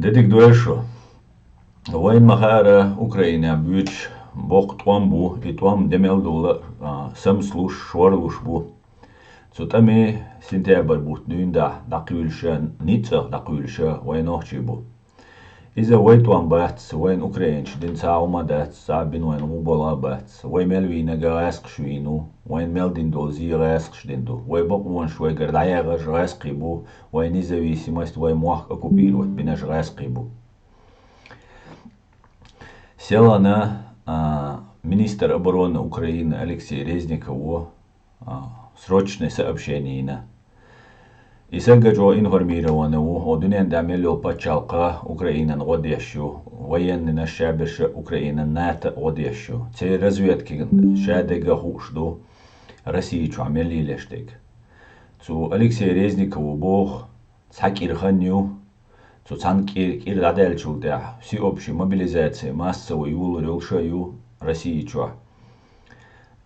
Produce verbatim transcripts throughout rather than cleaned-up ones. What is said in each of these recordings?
Де дика дойла шо. Вайна ма-хаъара, Украинехь буьйцуш боккха тӀом бу, и тӀом де мел долу а, самсалуш, шорлуш бу. Цу тӀаме сентябрь бутт дуьйна дӀа, дӀакхуьйлуша, ницкъах дӀакхуьйлуша вай нохчий бу. Иза вай тӀом бац, вайна украинцаша дина цхьа а хӀума дац, цхьа а бина вайна гӀо бала а бац. Вай мел вийнарг гӀаскхаша вийна ву, вайна мел дина долу зен гӀаскхаша дина ду. Вай бакъонаш вайгара дӀаяьхьнарш гӀаскхий бу, вай независимость, вай мохк оккупировать бинарш гӀаскхий бу. Селхана, а, министр обороны Украины Алексей Резниково, а, срочное сообщение йина. И сагга чӀогӀа информированный ву, хӀо дуьнен тӀехь мел йолу пачхьалкха Украинан гӀо деш ю, военныйнаш шаберша Украинан НАТО гӀо деш ю. Церан разведкин ша дегга хууш ду, Россия чохь мел лелаш дерг. Цу Алексей Резникову боху, цхьа кӀира хан ю, цу цхьана кӀи-, кӀира дӀадаьллачул тӀаьхьа всеобщая мобилизация массовая йолур йолуш а ю Россия чохь.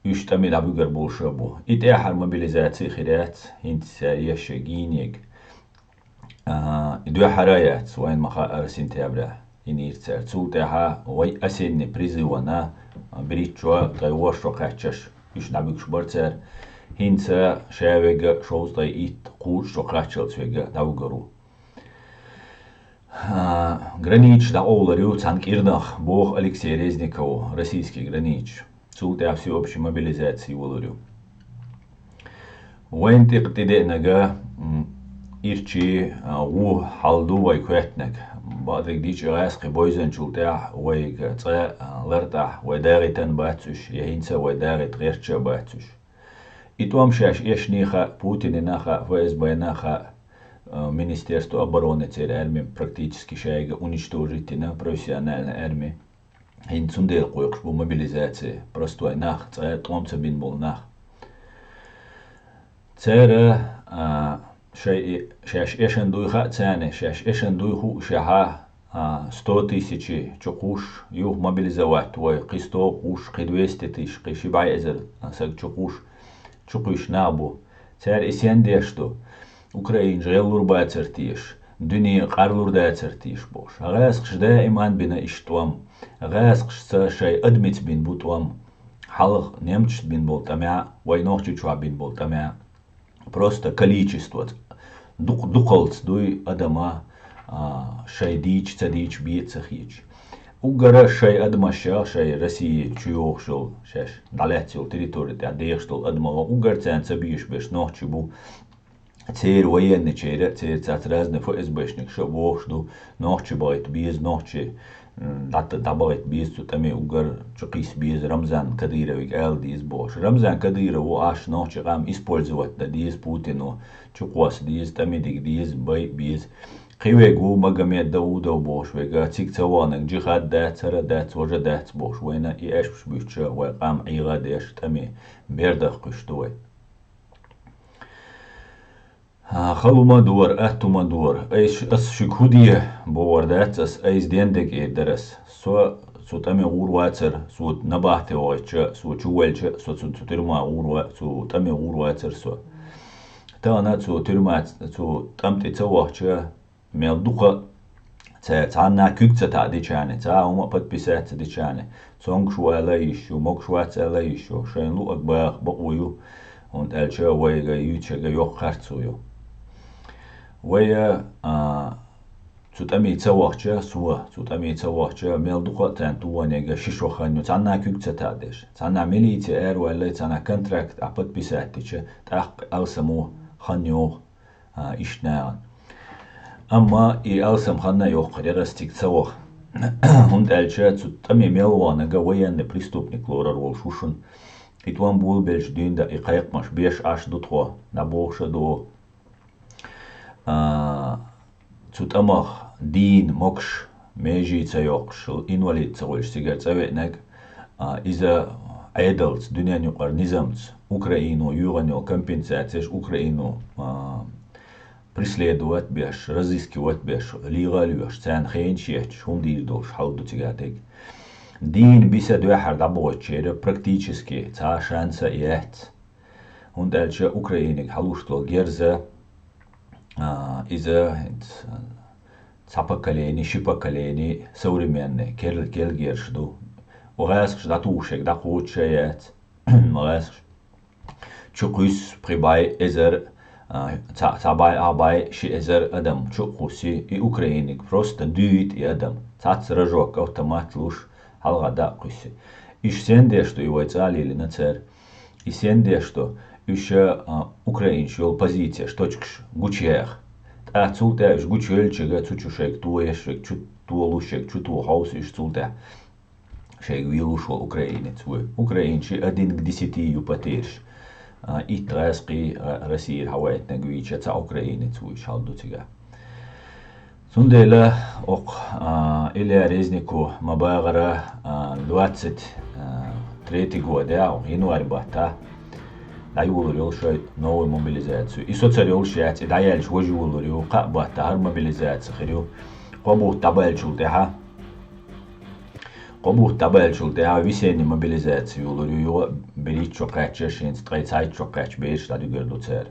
Уьш тӀаме дӀабуьгур болуш а бу. И тӀаьххьара мобилизация хир яц, хӀинца цара еш гийниг. А, и дуьххьара а яц, вайна ма-хаъара сентября йинийра цара. Цул тӀаьхьа вай осенний призывана берхӀитта шо, ткъе ворхӀ шо кхаьччаш, уьш дӀабуьгуш бара цара. ХӀинца ша верг а, шовзткъе итт, кхузткъа шо кхаччалц верг а дӀавуьгур ву. А, границаш дӀакъовлур ю цхьана кӀирнах, боху Алексей Резникову, российский границаш. Цул тӀаьхьа всеобщая мобилизация йолур ю. Вайна тӀекъа тӀедеънарг, м, ирчий, а, ву хьал ду вай коьттинарг. Бакъдерг дийцича, гӀаскхий бевзанчул тӀаьхьа вайга цкъа а лартӀахь вай дагӀийтина бац уьш, я хӀинца а вай дагӀийта гӀерташ а бац уьш. И тӀом шаьш эшний хаьа, Путинна хаьа, ФСБ-на хаьа, а, Министерство обороны церан арми практически шайга уничтожить йина, профессиональная арми. ХӀинца цундела кхойкхуш бу мобилизация, простой нах, цкъа а тӀом ца бина болу нах. Цара, а, шай-, шаьш эшна дуй хаьа царна, шаьш эшна дуй хуушехь, а, сто тысячи чу кхуш ю мобилизовать вай, кхин сто кхуш, кхин двести тысяч, кхин ши бӀе эзар саг чу кхуш, чу кхуьйсуш нах бу. Цара и сен деш ду? Украинаш гӀеллур бацара теша, дуьне къарлур дацара теша бохуш. ГӀаскхаша даиман бина иштта тӀом. ГӀаскхашца шайн адамашца бина бу тӀом. Хьалха немцашца бина болу тӀамехь, вай Нохчийчохь бина болу тӀамехь. Просто количество. Дукх-, дукхалц дуй адама, а, шайн дийча, ца дийча, бен а ца хеташ. Уггара шайн адамаш, шайн Россия чу йогӀуш йолу, шаьш дӀалаьцна йолу территори тӀехь дехаш долу адамаша, уггар царна ца безаш берш нохчий бу. Церан военныйчеран, церан цхьацца разный ФСБшникаша а бохуш ду, нохчий бахийта беза, нохчий, м, дӀа-, дӀабахийта беза, цу тӀаме уггар чу кхийса беза, Рамзан Кадыровга ала деза бохуш. Рамзан Кадыров ву Ӏаш нохчий къам использовать дан деза Путино, чукхосса деза, тӀаме дига деза, байа беза. Кхин верг ву Магомед Даудов бохуш верг, цига ца ваханарг джихад дац, хӀара дац, важа дац бохуш, вайна и аьшпаш буьйцуша вай къам ӀийгӀа деш, тӀаме бердах кхуьйсуш ду вай. А, хала хӀума дора, атта хӀума дора. Айс-, ас шуьга хӀун де бохур дац, ас айса ден дерг эр дара ас. Со цу тӀаме гӀур вацара, со набахте вахийтча, со чу воьлча, со цу, цу тюрьма гӀур ва-, цу тӀаме гӀур вацара со. Тахана цу тюрьма, цу тӀам тӀе ца вахча, мел дукха цара цхьанна куьг ца таӀа дича, цхьа а хӀума подписать ца дича, цомгуш ву аьлла а йиш ю, могуш вац аьлла а йиш ю, шайна луъург баха бакъо ю, хӀунда аьлча вайга юьйцург йоккха харцо ю. Вай, а, цу тӀаме ца вахча, со цу тӀаме ца вахча, мел дукха а царна тӀе ваханарг ши шо хан ю, цхьанна куьг ца таӀа деш. Цхьанна милици араваьлла, цхьанна контракт а подписать дича, тӀаккха алсамо хан йогӀу. А, иштта нахана. Амма и алсам хан а йоккхур яра ас цига ца ваха. ХӀунда аьлча цу тӀаме мел ваханарг военный преступник лорур волуш ву шуна. И тӀом болабелча дуьйна дӀа и кхайкхамаш беш Ӏаш ду тхо, дӀабохуш а ду. А, цу тӀамах дийна могуш, меже ца йоккхуш, инвалид ца хуьлуш цигара цӀа веанарг, а, иза Ӏедалца, дуьненан юкъара низамца, Украино йоьгӀна йолу компенсацеш, Украино, а, преследовать беш, разыскивать беш, лийгӀа а лоьхуш, царна хенаш етташ, хӀума дийр долуш хьал ду цигара дерг. Дийна биса дуьххьара дӀабохуьйтучеран практически цхьа а шанс а яц. ХӀунда аьлча Украиниг хьалуш долу герз, а, иза хӀинца, а, цхьа поколени, ши поколени современный, кер-, керла герзаш ду. О гӀаскхаш дӀатухуш ерг дӀакхочуш а яц. ГӀаскхаш чу кхуьссу пхи бӀай, эзар, а, цхьа, цхьа бӀай, ах бӀай, ши эзар адам чу а кхуссий, и Украиниг просто дуьйт и адам. Цхьацца рожок, автомат луш, хьалха дӀа а кхуьссий. Уьш сен деш ду, и вай цӀа а лелийна цара? И сен деш ду, уьш, а, украинаш йолу позицеш, точкаш гучуяха? ТӀаккха цул тӀаьхьа уьш гучуйолчуьнга, цу чу шайга тохаеш верг, чу тохалуш верг, чу тохахьовса уьш цул тӀаьхьа шайга вуьйлуш волу украинец вуй. Украинчий один к десяти ю потеряш. А, итт гӀаскхий, а, Россияра хьаваийтинарг вийча цхьа украинец вуй, уьш хьал ду цигахь. Цундела окху, а, Илья Резнико ма бахара, а, двадцать третий года, январь баттахь дӀайолалур йолу шайн новую мобилизацию. И соцур йолуш яц, и дӀаяьлча важа йолалур ю, кхаа баттахь хӀара мобилизация хир ю. Кхо бутт дӀабаьллачул тӀаьхьа, кхо бутт дӀабаьллачул тӀаьхьа весенний мобилизация йолалур ю, юха берхӀитта шо кхаьчна, шена ткъе цхьайтта шо кхаьчна бераш дӀадуьгур ду цара.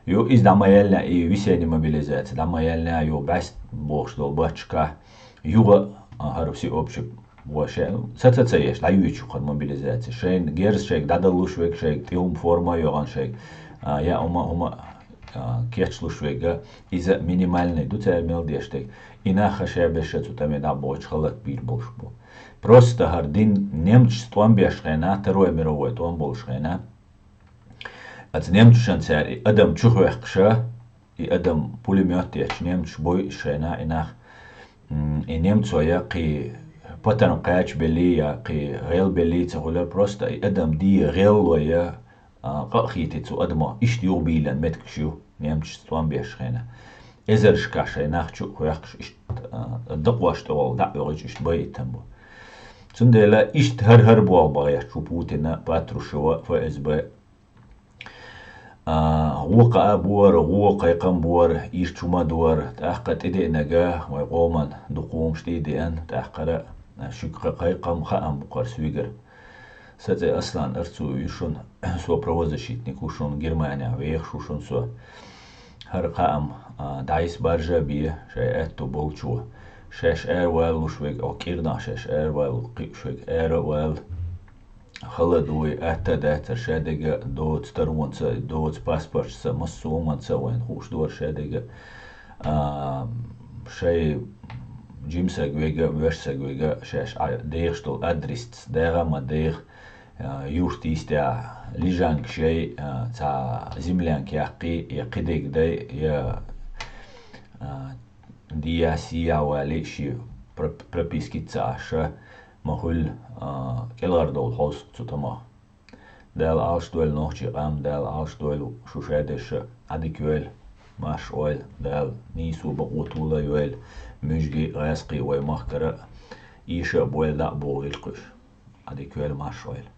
Ю иза дӀа ма яьллинехь, и весенний мобилизация дӀа ма яьллинехь, ю бӀаьста бохуш долу батташкахь, юха, а, хӀара всеобщий ваша, ца, ца, ца еш, дӀаюьйцуш ю хӀара мобилизация. Шайна герз шайга дӀадалуш верг, шайга тӀе хӀума, форма а йохна шайга, а, яа хӀума, хӀума, а, кечлуш верг, иза минимальный ду цара мел деш дерг. И нах ша беш цу тӀаме дӀа а бохуьйтуш халат бийр болуш бу. Просто хӀара дин немцашца тӀом беш хенахь, Второй мировой тӀом болуш хенахь, Оцу немцашна цара и адам чухоьхкуша, и адам пулемёт ечу немцаш бойуш хенахь и нах, м, и немцо я кхин патарм кхачабелли, я кхин гӀелбелли ца хуьлура, просто и адам дийа гӀелло я, а, къа а хийти цу адамо, иштта юхабийлина меттигаш ю немцашца тӀом беш хенахь. Эзаршкахь шайн нах чу а хоьхкуш, иштта, а, дакъош тӀехула дӀа а оьгӀуьйтуш, иштта байийтина бу. Цундела иштта хӀара-хӀара болх бан гӀерташ ву Путина, Патрушева, ФСБ. А, гӀо кхаъ а бора, гӀо кхайкхам бора, ирча хӀума дора, тӀаккха тӀедеънарг вай къоман дукха хӀумаш тӀе а деана, тӀаккхара, а, шуьга кхайкхам, хаам бу кхара суьйгара. Сан цӀе Аслан Арцуев ю шуна, со правозащитник ву шуна, Германехь вехаш ву шуна со. ХӀара кхаам, а, дӀасабаржа а бе, шайн аьтто болчо. Шаьш араваллуш верг, оха кӀирнах шаьш араваллалц кхиъуш верг ара а вала. Хала а дуй, атта а дацара шадерг а, доцу таронца, доцу паспортца, массо а хӀуманца вайна хууш дара шадерг а. А, шайн жима саг верг а, воьрша саг верг а, шаьш Ӏа-, дехаш долу адресца дагӀа а ма деха, а, юрт йистехь лежанка яй, а, цхьа землянка яккхий, я кхидерг дай, я, а, дехьа-сехьа валий, шен проп-, прописка ца Ӏаш, ма хуьлу, а, кӀелхьардовла хьовсу цу тӀамах. Дала Ӏалашдойла нохчийн къам, Дала Ӏалашдойла шу шадерш а, Ӏадика йойла, марша Ӏойла, Дала нийсо, бакъо тола а йойла, муьжгийн, гӀаьскхийн вай махкара а, эша а бойла, дӀа а богӀийла кхуьш. Ӏадика йойла, марша Ӏойла.